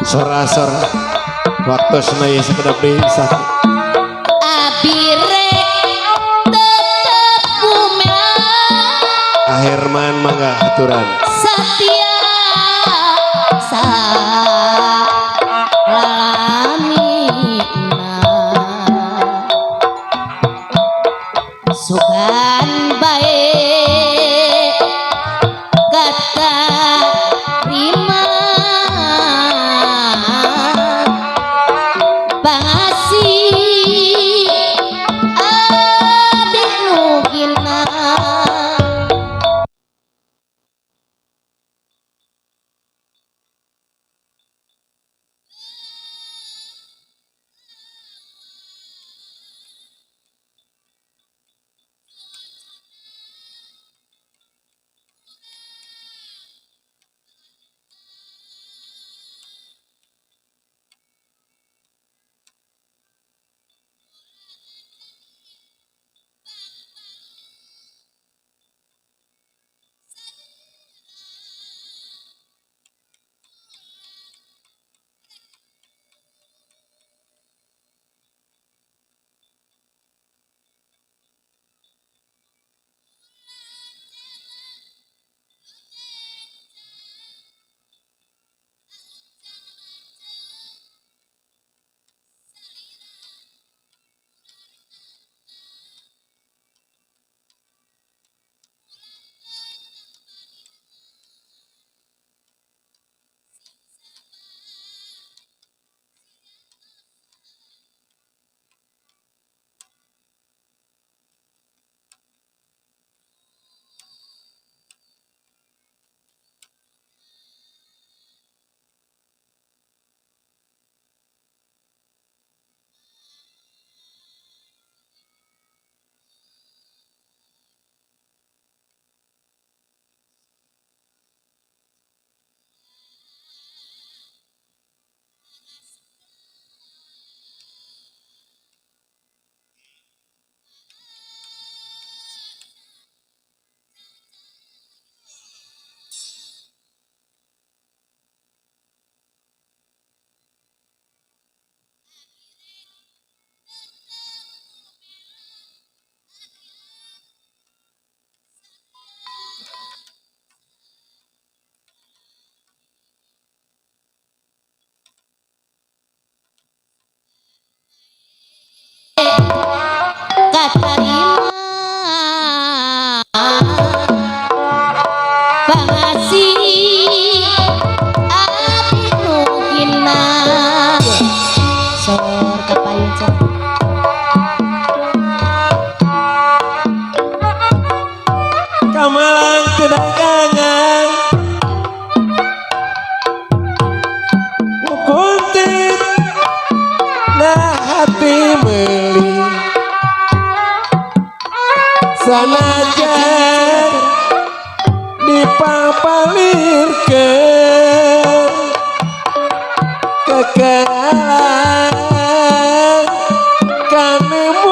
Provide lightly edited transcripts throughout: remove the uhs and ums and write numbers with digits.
Sora-sor waktu senaya sekedap deui satu. Herman mangga aturan. Setia salamina sugan bae kata rima pangasih abdi nu gina. Urang teu dagangan kuntit nah hati meuli sanajan dipapalirkeun kekalahan kanemuan.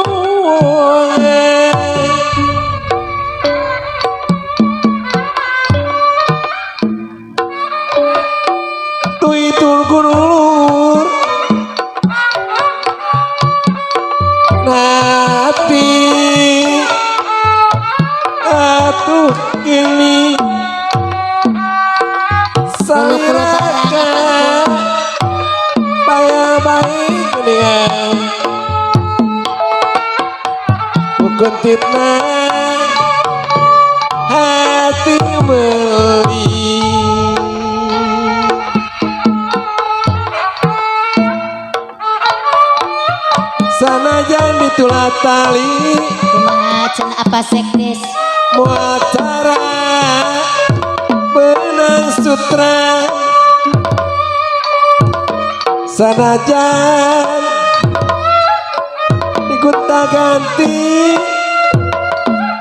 Tuitul gulur nati atuh ini saliraka baya baik dengan bukuntitna hati beli. Sanajan ditulat tali Kumaha cenah apa sekdes muacara benang sutra sanajan digonta ganti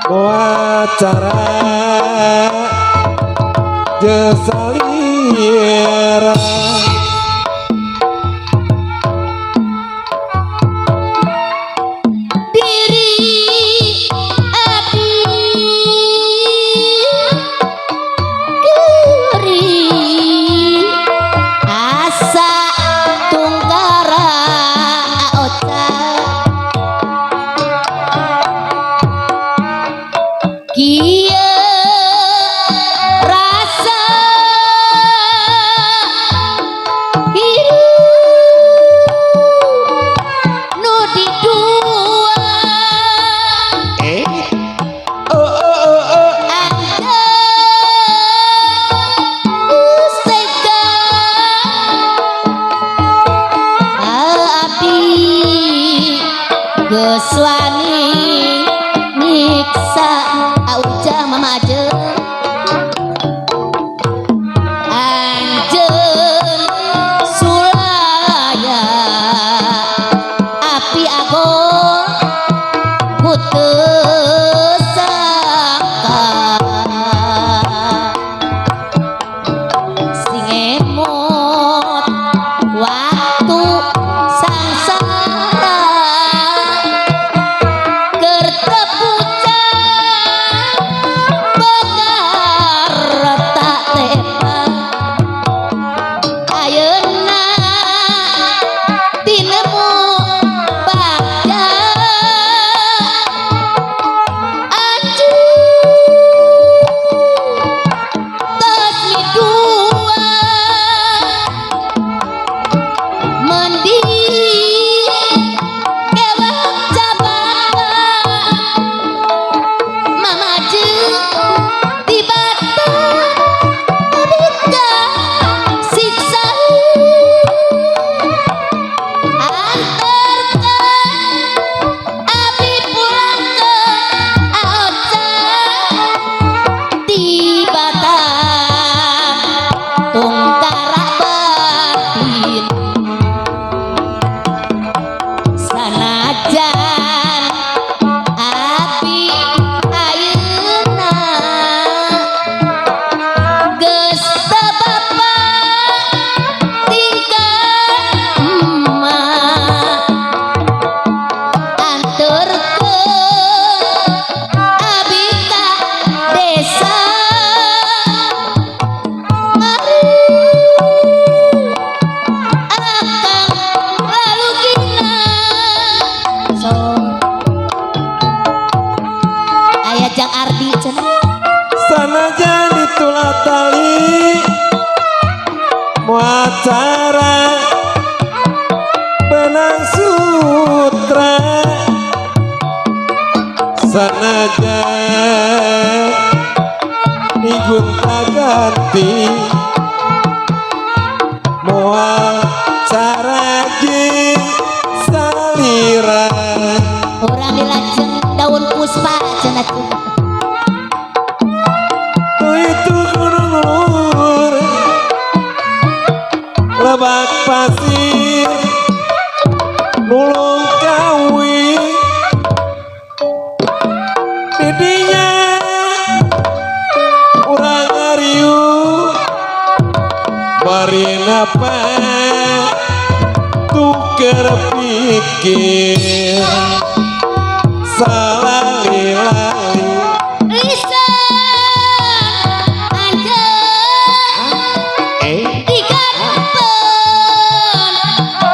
muacara jesalira. Diri abdi geri asa tungkara oca kieu rasa hirup nu didua. Eh, oh oh oh oh. Anjeun tega abdi geus wani nyiksa ujah mama ajeun anjeun sulaya api agon ku teu sangka sing emot waktu sangsara keur tepucang begar tak tepang ayeuna tinemu bagja anjeun tos midua mendi kewak cabaka mamajeun di Batang abdi siksa anterkeun abdi pulang ke Aoca di Batang tungkara batin sanajan abdi ayeuna geus teu bapa tingkah emak anterkeun abdi ka desa mari akang lalugina so aya Jang Ardi cenah. Sanajan ditulat tali muacara benang sutra sanajan digonta ganti muacara jeung salira. Urang dilajeng daun puspa cenah. Lebak pasir nulung kawi didinya urang ngariung bari napa tuker pikir salali-lali. Lisan anjeun Eh. digadepeun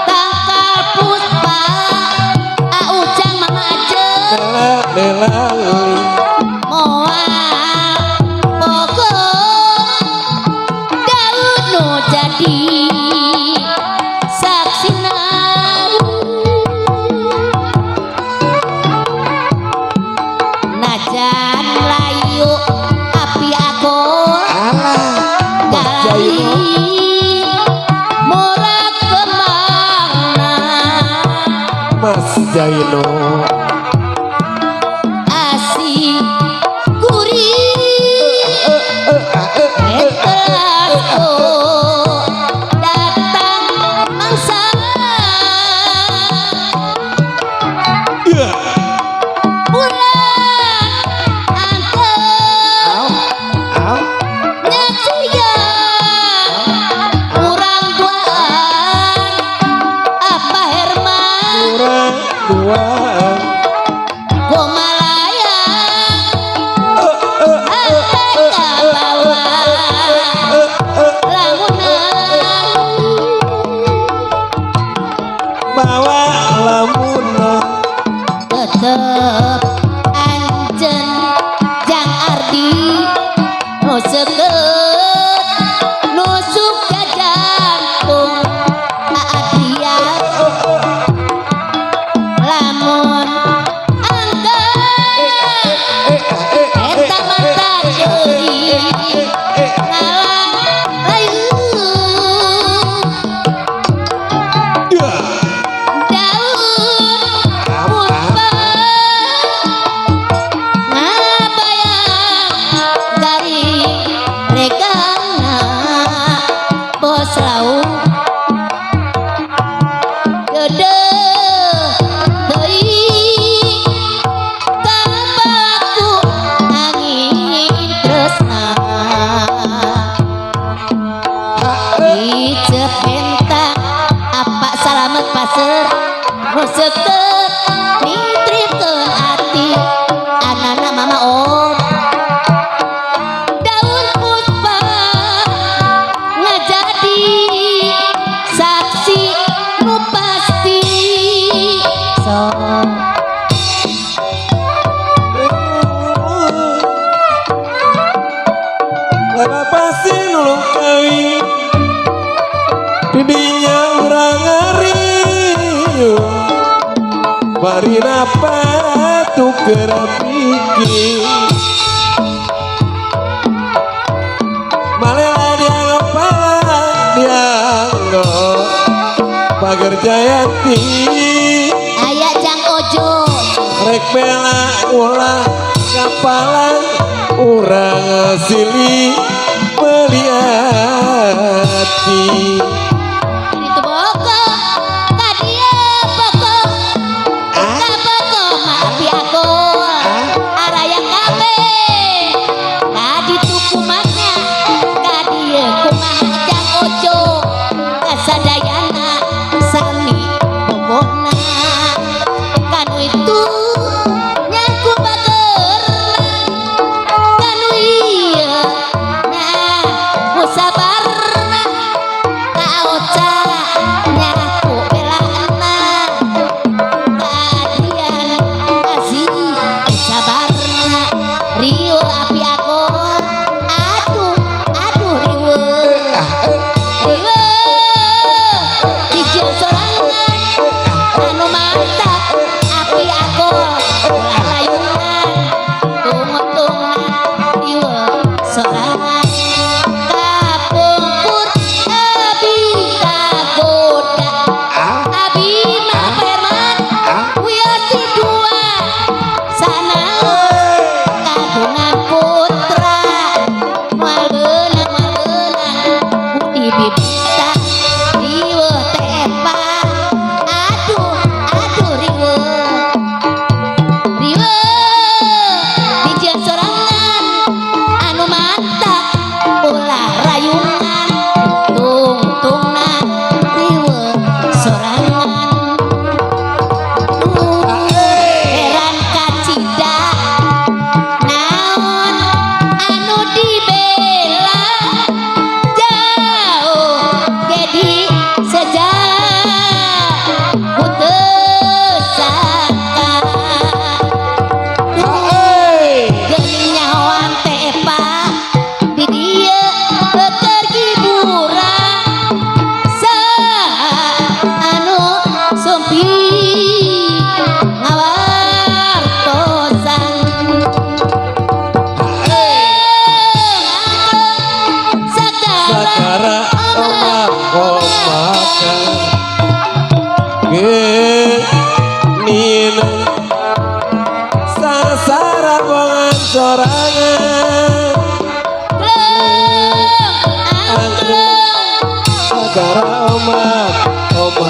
tangkal puspa Ujang mama anjeun Lali-lali. Moal pogo daun nu jadi saksina. Najan layu api agol Alah, Mas gali Jaino. Murah kemangna. Mas Jaino. Asih gurih Etelasko datang mangsa. Ya. Bulan angker Au, au. Nyaksian urang duaan apa Herman. Kurang duaan. Gomalaya hate kabawa lamunan. Bawa lamunan. Tetep anjen Jang Ardi nu seukeut nusuk ka jantung Adrian lamun angker eta mata deui ngalayu. Ya. Daun puspa ngabayang garing regana bos laut gede teuing kabaku angin tresna Icepenta apa salamet paseur nu seukeut nitripkeun ati anana mama om daun puspa ngajadi saksi nu pasti so. Lama pasti nulung kawi didinya urang ngariung bari napa tuker pikir malela dianggap dianggo pager jayanti. Aya Jang Ojo. Rek bela ulah kapalan urang silih meliati. Itu boko ka dieu boko ka boko maafi aku araya kabeh ka ditu kumaha ka dieu kumaha Jang Ojo kasadayana sami bogohna kanu itu nyaku bagerna kanu ieu nya musabarna ka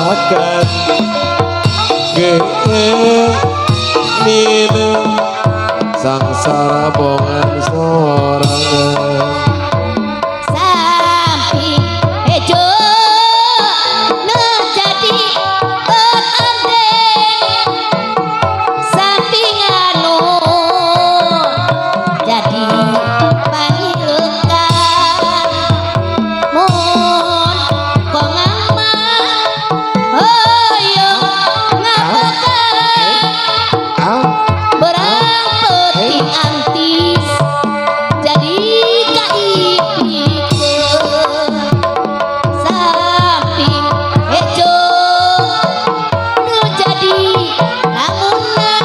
Mufakat Nina sangsara bongan sorangan. Samping hejo nu jadi petanding, samping anu jadi pangilukan, mun kongang mah hoyong ngapekan berang peuting antis jadi kaipikeun. Samping hejo nu jadi lamunna,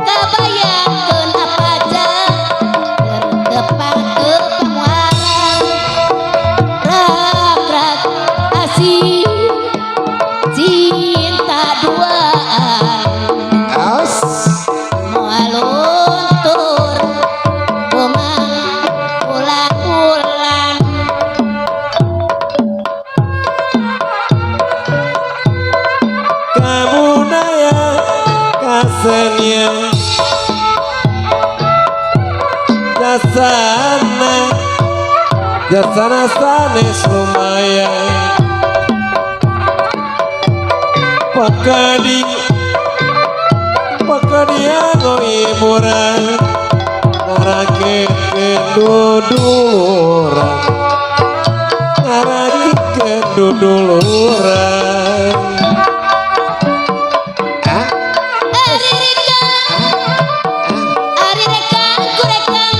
kabayangkeun apaja tepang ke pamuaran, rak-rak asih cinta duaan. As. Moal luntur kumang ulang-ulang. Kamu naya kasenya jasana jasana sanes lumayan, pakadi pakadi anu hiburan ngarakit keduduluran, ngarakit keduduluran. Ari rekang, ari rekang ku rekang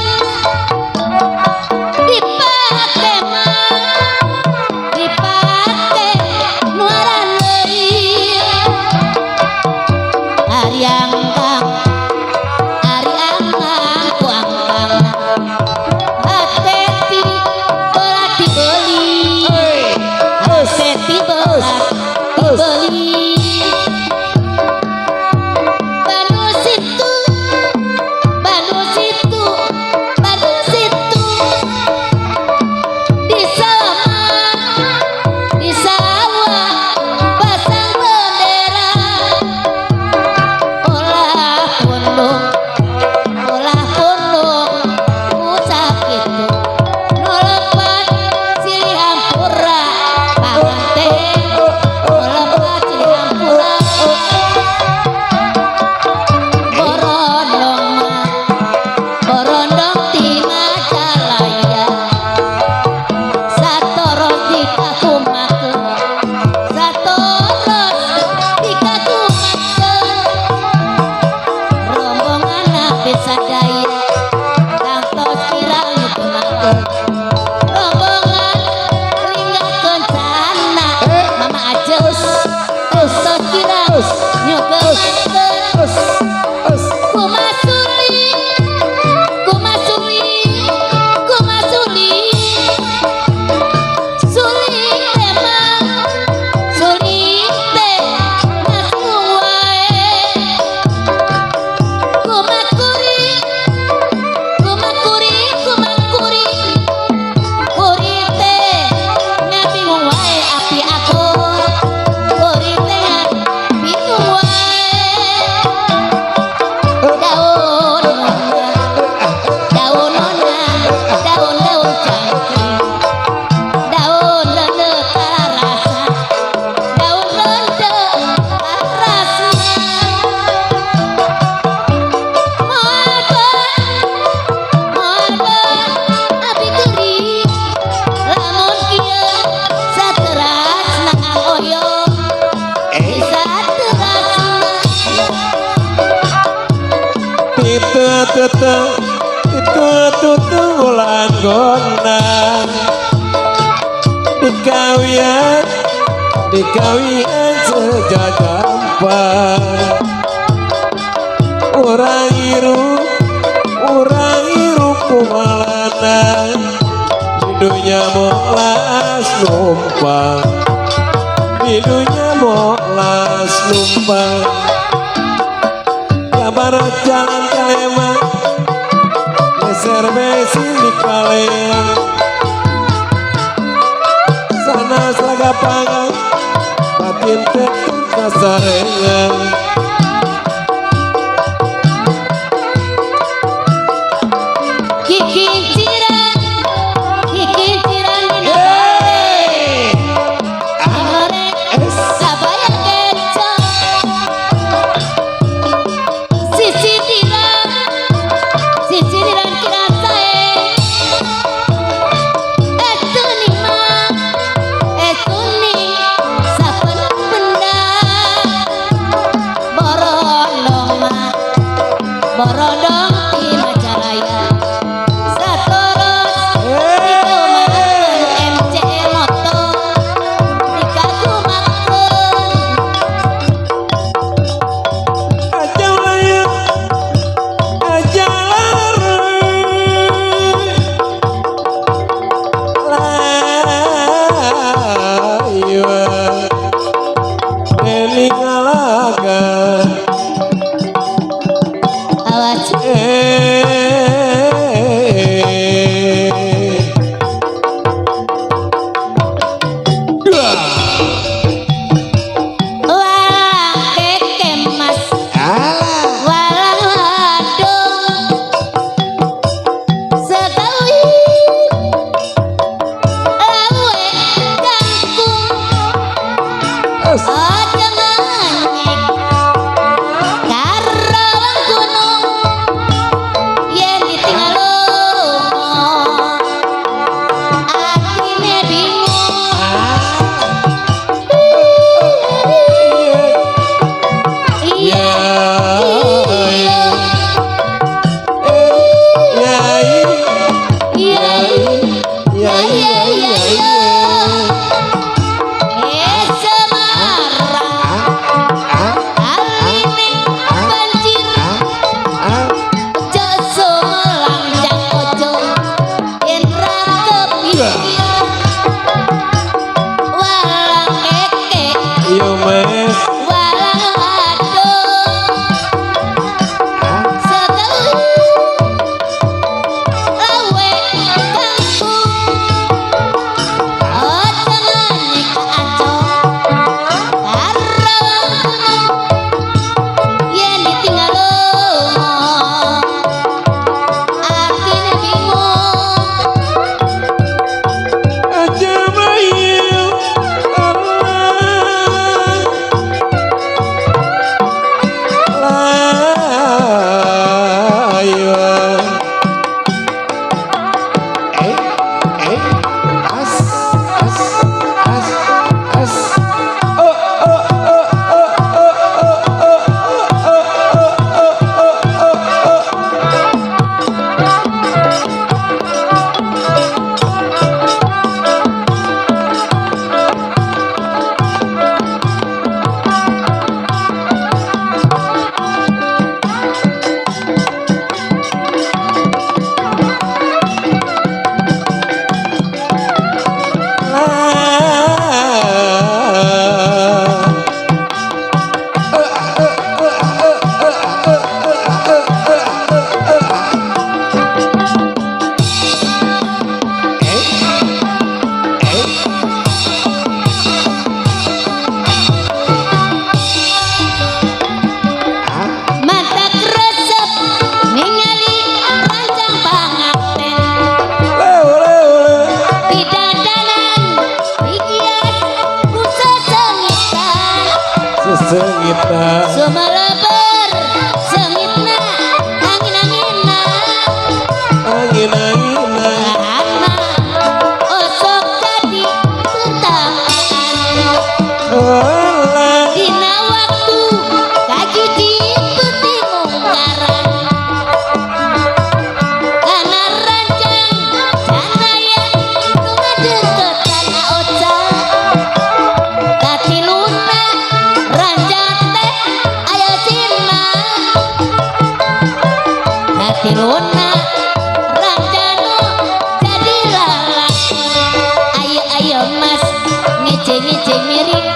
dipake mah dipake nu araleuir. Ari angkang, ari angkang ku angkang, hate ti belat dibeli, hate ti belat dibeli. Banu situ, banu situ, banu situ, di sawah, di sawah pasang bendera, ulah pundung, ulah pundung ku sakitu nu lepat silih hampura panganten, nu lepat silih hampura. Borondong mah borondong ti Majalaya, satoros dikakumakeun, satoros dikakumakeun, rombongan abdi sadaya kantos kirang nyukumakeun, rombongan linggah kencana Mama Ajeus kantos kirang nyukumakeun. Kumasuli, kumasuli, kumasuli, suli emang suli teh ngasung wae. Kumakuri, kumakuri, kumakuri, kuri teh ngabingung wae api akur, kuri teh ngabingung wae. Daun nona, daun nona, daun daun cangkring, daun rende karasa, daun rende karasa. Moal moal abi geuring lamun kieu saterasna oyong, saterasna. Itu tutu itu tutu bulan gondang dikawian dikawian sejajampan, urang hirup, urang hirup kumalana di dunya molas numpang, di dunya molas numpang. Kabar jalan kalema geser bensin di kalean sana seraga panggang. Sarengan. Kikinciran, kikinciran dina Hey! Ngorek Es. sabaya keco. Sisi diran, sisi diran kira sae. Etuni ma, etuni saben benda. Borondong ma, borondong di Majalaya. Satoros dikumakeun MC motor dikagumakeun. Aja layu, aja lari. Layu, Deni ngalaga. Awas. Eh. Dua. Walang keke mas, Alah. Walang wadung setawi lawe kangkung. Es. Aja nganyek karawang gunung yen ditinggal lunga atine bingung. Iya. Ya. Iya. Ya. Iya. Ya. Iya iya iya. Eh, Semarang kaline banjir. Ojo sumelang ojo yen ra kepikir. Walang keke, Yo mas. Walang wadung setawi lawe kangkung. Ojo nganyek aco karawang gunung yen ditinggal lunga atine bingung. Aja melayu. Allah. Layu. Eh, eh, as, as, as, as. Oh, oh, oh, oh, oh, oh, oh, oh, oh, oh, oh, oh, oh. La. Eh, eh. Ah, Mata kresep ningali rancang pangaten. Leo, leo, leo. Bidadanan dikias ku sesengitan. Sesengitan. Sumeleber sengitna angin-anginna. Angin-anginan. Karena osok jadi pertanyaan. Alah. Dina waktu kajiji putih mungkaran kana rancang janaya nu ngadeukeutan oca katiluna rancang teh aya sina katiluna rancang jadi lalakon. Ayo ayo mas ngece ngece miring,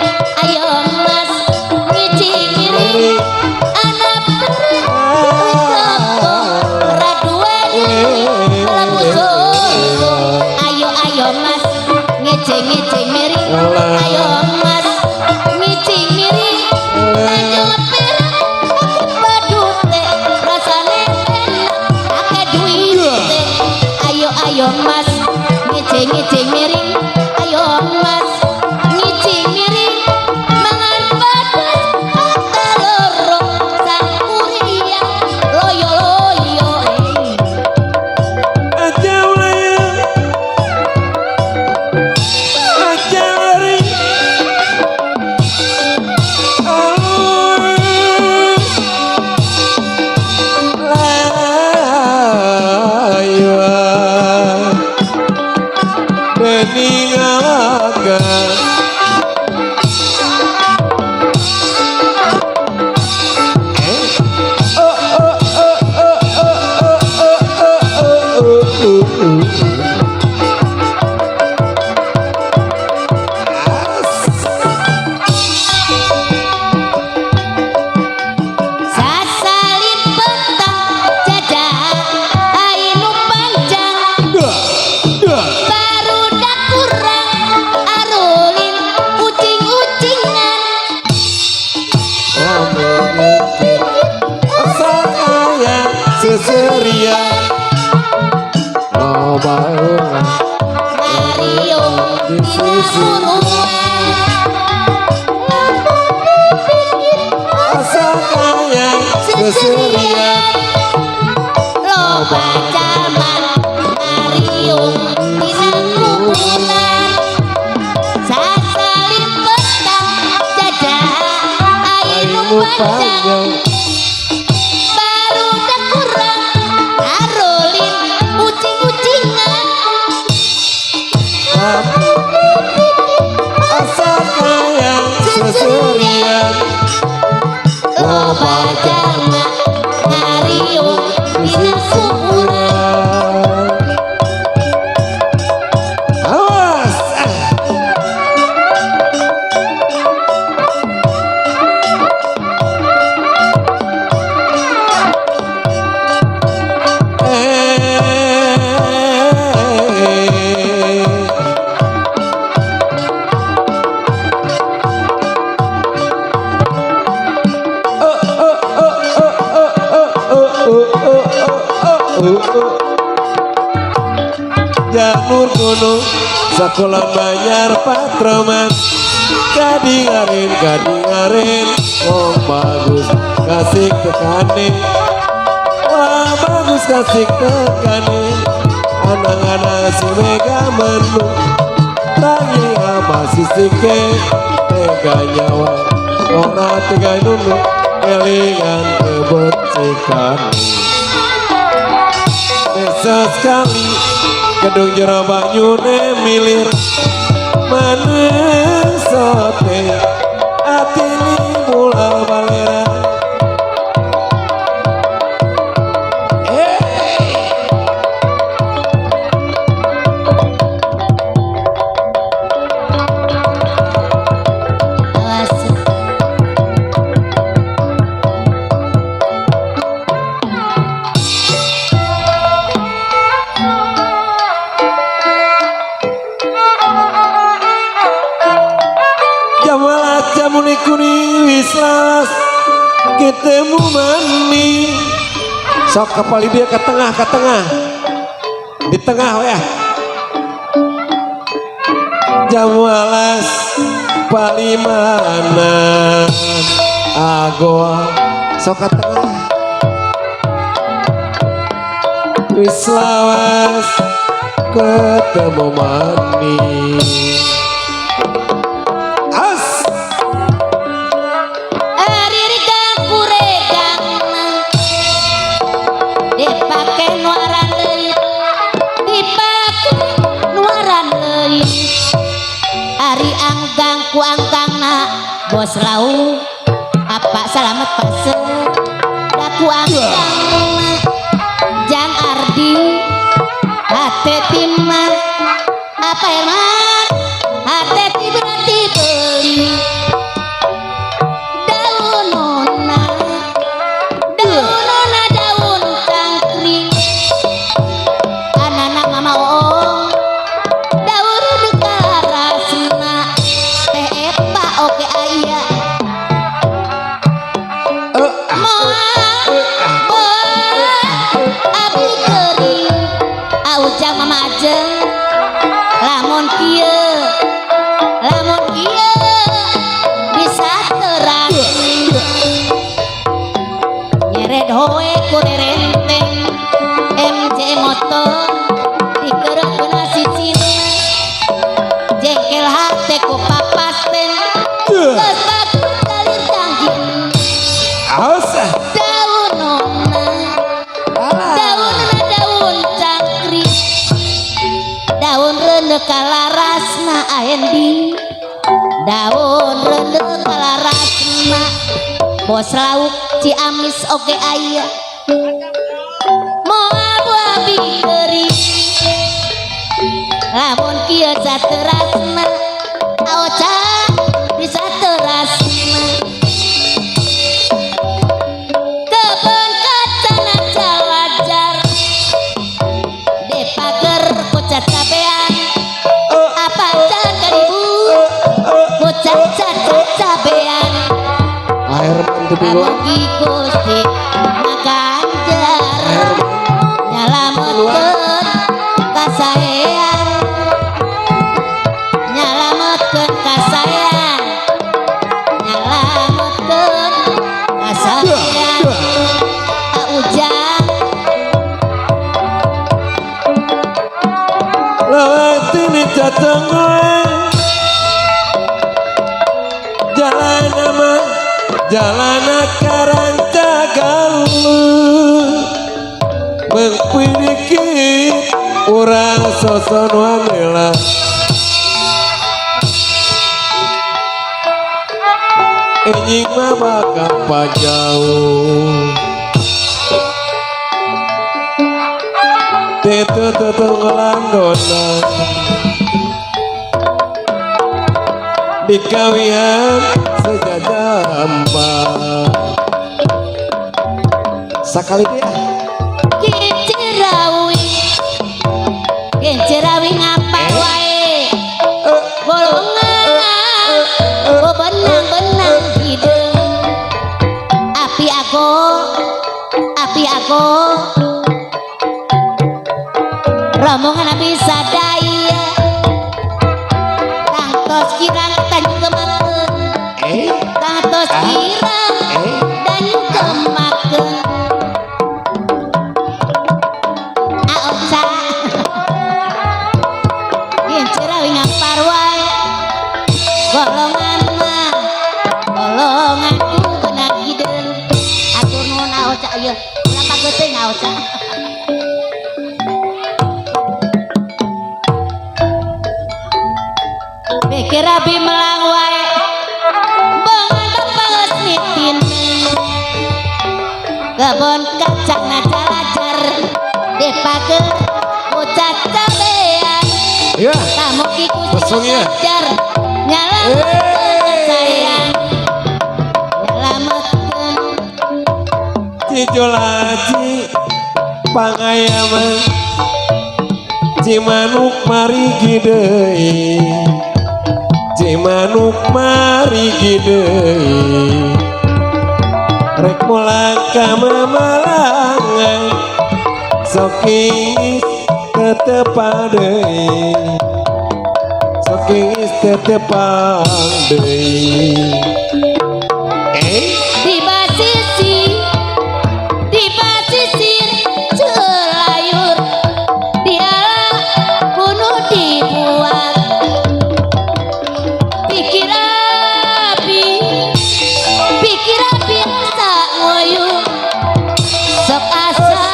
ayo mas ngece miring, anak ora duwe mlebu surga. Ayo ayo mas ngece ngece miring, ayo mas ngece miring. Ayo mas ngicing-ngicing miring, ayo mas ngicing miring, mangan pedes mata loro sangkuriang loyo loyo. Aja ulayang, aja lari, alus layuan meninggalkan. Oh oh oh oh oh oh oh oh oh oh oh. Sasalin petang jajah ainu panjang, Dua, dua. Barudak kurang arulin ucing-ucingan. Saya seseria loba urang Mario dina buruan. Asa kaya seseria. Loba jalma Mario dina kuburan. Sasalin petang jajah ainu Ainu panjang, panjang, barudak kurang arulin ucing-ucingan. Asa kaya seseria Loba jalma ngariung dina kuburan. Awas. Eh. Oh oh oh oh oh oh oh oh oh oh oh oh. Janur gunung sakola bayar patroman, kadingaren kadingaren wong bagus kasih tekane, wah bagus kasih tekane, anak-anak si mega menu tangi ama sisike tega nyawa ora tega nunu elingan kebecikan. Desa sekali gedung jero banyune milir manesote atini mula balera. Awas. Jamalah jamune kuning wis lawas ketemu mani sok kepali dia ke tengah, ke tengah, di tengah ya. Jamalas palimana agoa sok ke tengah wis lawas ketemu mani. As. Aririgang kuregang dipake nuaran leuit, dipake nuaran leuit. Ari anggang ku anggangna bos lau apa salamet pase daku anggangna jang ardi hate timah apa herman hate ti berarti beli daun nona, daun nona, daun cangkring anak mama oong daun dekarasna teh epa oke aya moal boa abi kering aujang mama aja. Ujang. Lamun kieu, lamun kieu bisa terang nyeret hoe kurerenteng MJ motor dikereutna sisina, jengkel hate ku papasten geus bagus dalir canggih. Awas ah. Daunona, daunna daun cangkrik, daun reuneu kalarasna ahendi, daun reuneu kalarasna. Bos lauk Ciamis oge aya, moal buah bikeuri. Lamun kieu saterasna, aoca bisa terasna. Kebon kacana jalajar de pager ku cacabean, apa cakaribu ku cacabean. Air mantep ibu. Kamugi Gusti Maganjar Air. nyalametkeun kasaean, nyalametkeun kasaean, nyalametkeun kasaean. Ujang. Lewat ini catengan jalan nama jalan karang cagalu mengpidikit urang sosonuan lah. Enjing mah bakal pajauh Tetu tetunggalan dona dikawihan sejajamba sakali dia. Kincirawi, kincirawi ngapa wae golongan oh benang-benang hideung api aku, api aku rombongan api sadaya tangtos kirang tanjung kemakeun, tangtos kirang dan kemakeun. Aoca kincirawi ngampar wae golongan mah golongan ku benang hideung. Atur nuhun Aoca, ieu ulah pageuting Aoca. Pikir abi melang wae bengan bapak nitin kebon kacang najalajar di pager bocah cabean. Ya. Kamu Gusti Langsung ya. Ngajar nyalametkeun sayang, nyalametkeun. Cijolaji pangayaman Cimanuk marigi deui, Cimanuk marigi deui, rek mulang ka mamalangan sokis tetepang deui, sokis tetepang deui. Di basisi, di basisir celayur dialah bunuh dibuat pikir api, pikir api asa ngoyu sok asa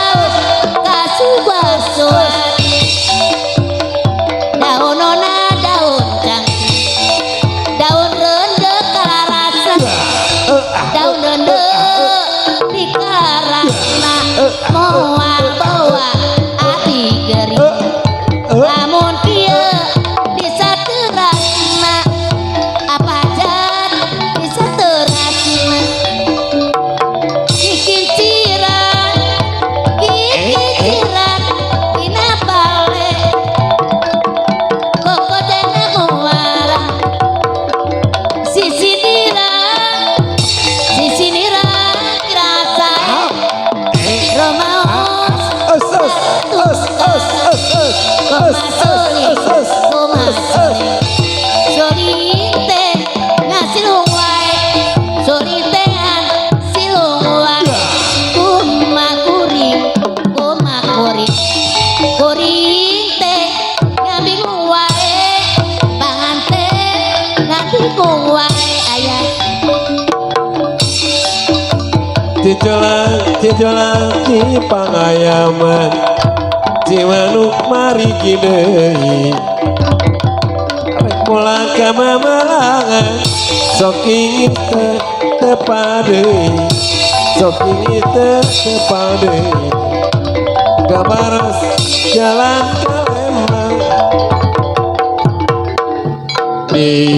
kasubasuan. Daunona daun cangkring, daun rendek kalarasa, daun rendek. Bingung wae aya. Cijolang cijolang Cipangayaman, Cimanuk marigi deui. Rek mulang ka Mamalangan, sok ingin teu tepa deui, sok ingin teu tepa deui. Kabaros jalan ka Lembang di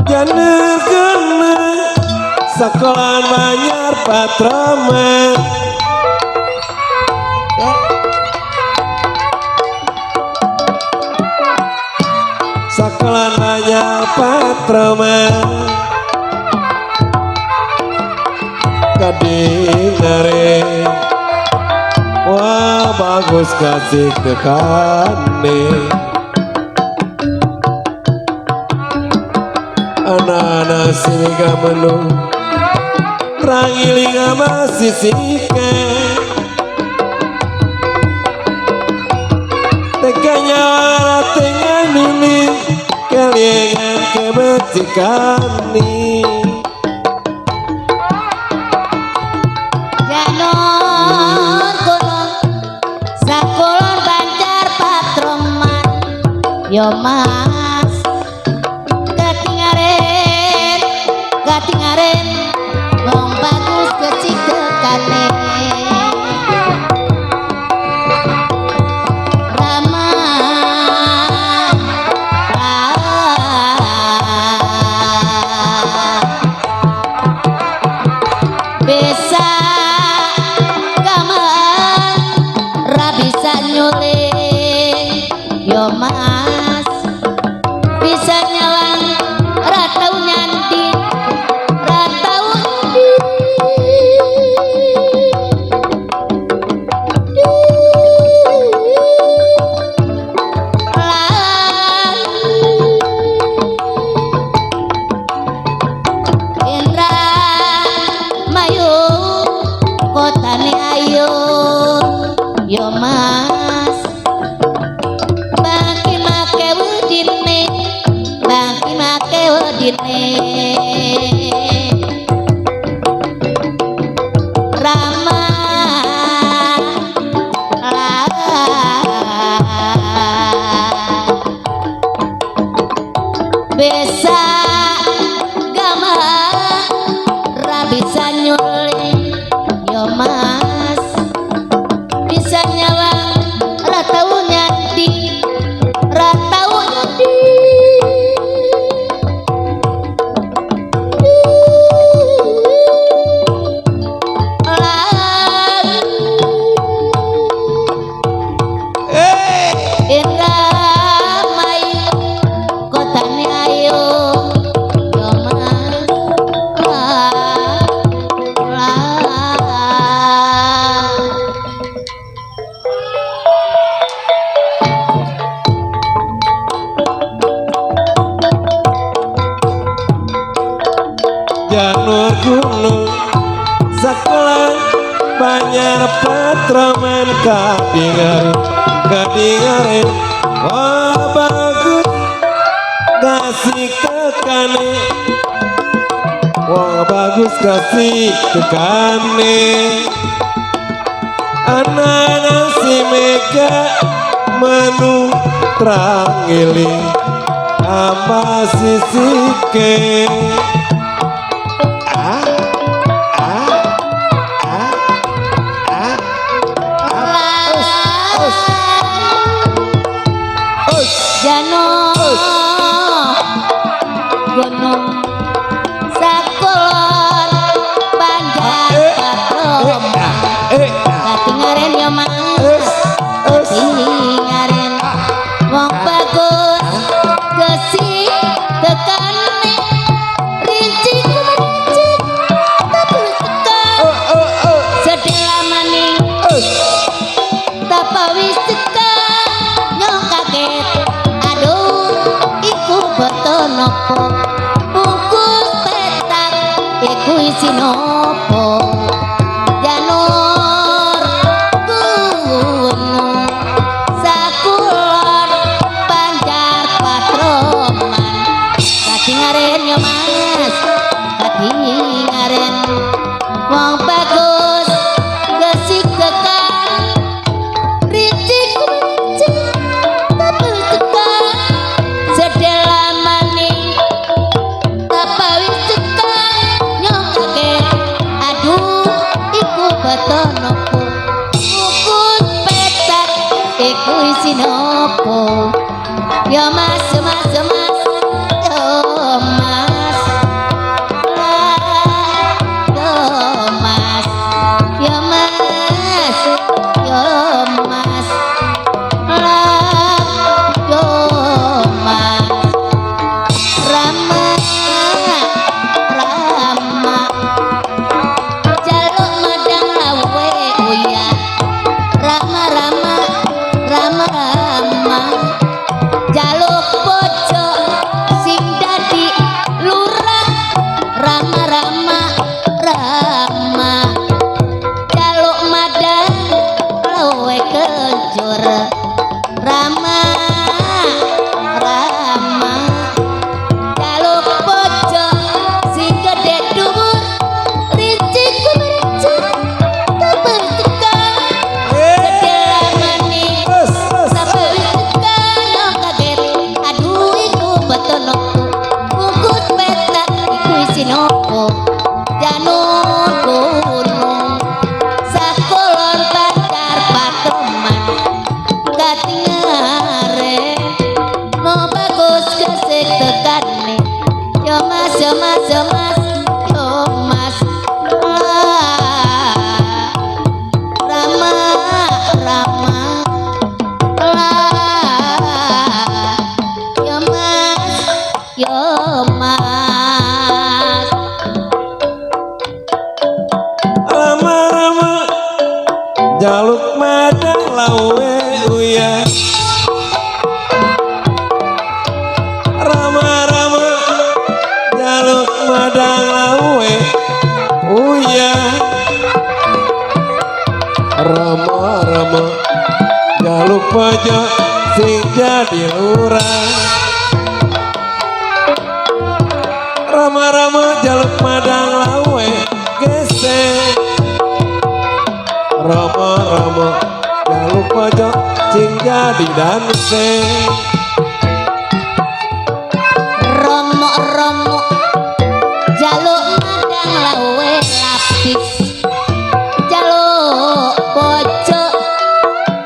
Janur Gunung, sekolahan Banjar Patroman. Sekolahan Banjar Patroman, kadingare wah bagus kasih tekane. Anak-anak sini menu trangiling masih sike, tekanya tengah ini kalian kebecikani. Janur Gunung, sakolon Banjar Patroman, yo mas katingaren katingaren wong bagus kecik tekane. Rama bisa gaman ra bisa nyuling yo mas, bisa nyawang ra tau nyandi ra tau ndi. Indra Mayu kotane ayo yo mas, bangki make wedine bangki make wedine. Rama lah bisa gama ra bisa nyuling yo mas, bisa nyawang ra tau nyandi ra tau nyandi. Indra Mayu kotane ayo yo mas lah lah. Janur Gunung, sekolah Banjar Patroman, kadingare kadingare wah bagus kasih tekane, wah bagus kasih tekane. Anak-anak si mega menu trangiling apa sisike. Ah ah ah ah ah us us us. Janur Gunung, sakolon Banjar Eh, Patroman, eh ah katingaren yo mas us us. katingaren wong bagus kesik tekane rincik kumerincik tapi tekan Oh oh oh sedela maning us. tapa wis tekan nyong kaget aduh iku boto nopo bungkus petak iku isi nopo. Janur Gunung nopo? Bungkus petak iku isi nopo? Ya Mas, Mas, Mas, yo Mas. Lah, yo Mas. Yo Mas, yo Mas. Lah, yo Mas. Rama, Rama. Jaluk madang lawe uya. Rama, Rama, Rama, Rama. Jaluk bojo sing dadi lurah. Rama, Rama, Rama. Jaluk madang lawe kencur. Rama, Rama. Jaluk bojo sing gede dhuwur. Rinci kumerincik tekan. Sedela maning Terus, terus. Sampai wis tekan nyong kaget. Aduh, iku beto nopo? Bungkus petak iku isi nopo? Janur gunung sakolon pacar patoman katingare mau bagus gesik tekane. Yo Mas, yo Mas, yo Mas, yo Mas. Ah, Rama, Rama. Lah, yo Mas, yo Mas. Rama, Rama, jaluk madang lawe uya. Rama, Rama, jaluk madang lawe uya. Rama, Rama, jaluk bojo sing jadi lurah. Rama, Rama, jaluk madang lawe gesek. Rama, Rama, jaluk bojo sing jadi danse. Romo, romo, jaluk madang lawe lapis. Jaluk bojo,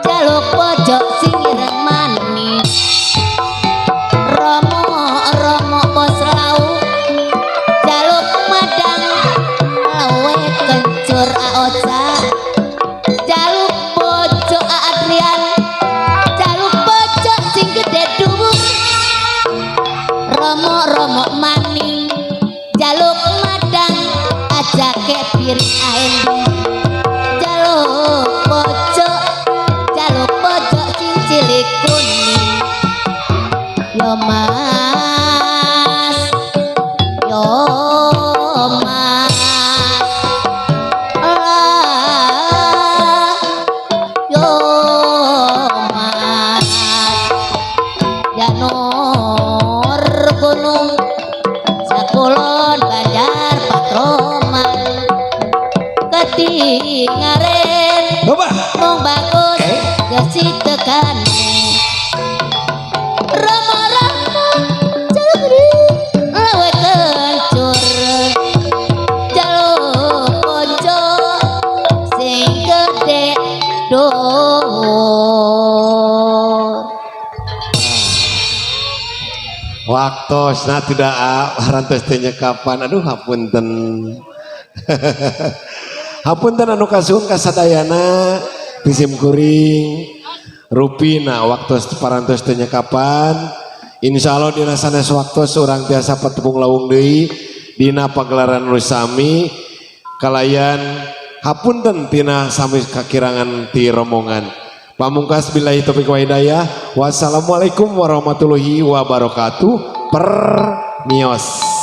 jaluk bojo sing ireng manis. Romo, romo bos lau, jaluk madang lawe kencur aoca. Jaluk bojo Adrian, jaluk bojo sing gede dhuwur. Romo, romo maning jaluk madang aja kepir aendi. Jaluk bojo, jaluk bojo sing cilik kuning. Yo Mas, yo Mas. Lah, yo Mas. Janur gunung sakulon Banjar Patroman ketingaren Coba. Mung bagus gesik tekane. Rama, Rama, jaluk lawe kencur. Jaluk bojo sing gede dhuwur. Waktosna tidak parantos teh nyekapan. Aduh, hapunten. Hapunten anu kasuhun kasadayana ti sim kuring rupina waktos parantos teh nyekapan. Insyaallah dina sanes waktos urang tiasa patepung lawung deui dina pagelaran nu sami kalayan hapunten tina sami kakirangan ti rombongan. Pamungkas, billahi taufiq wa hidayah. Wassalamualaikum warahmatullahi wabarakatuh. Permios.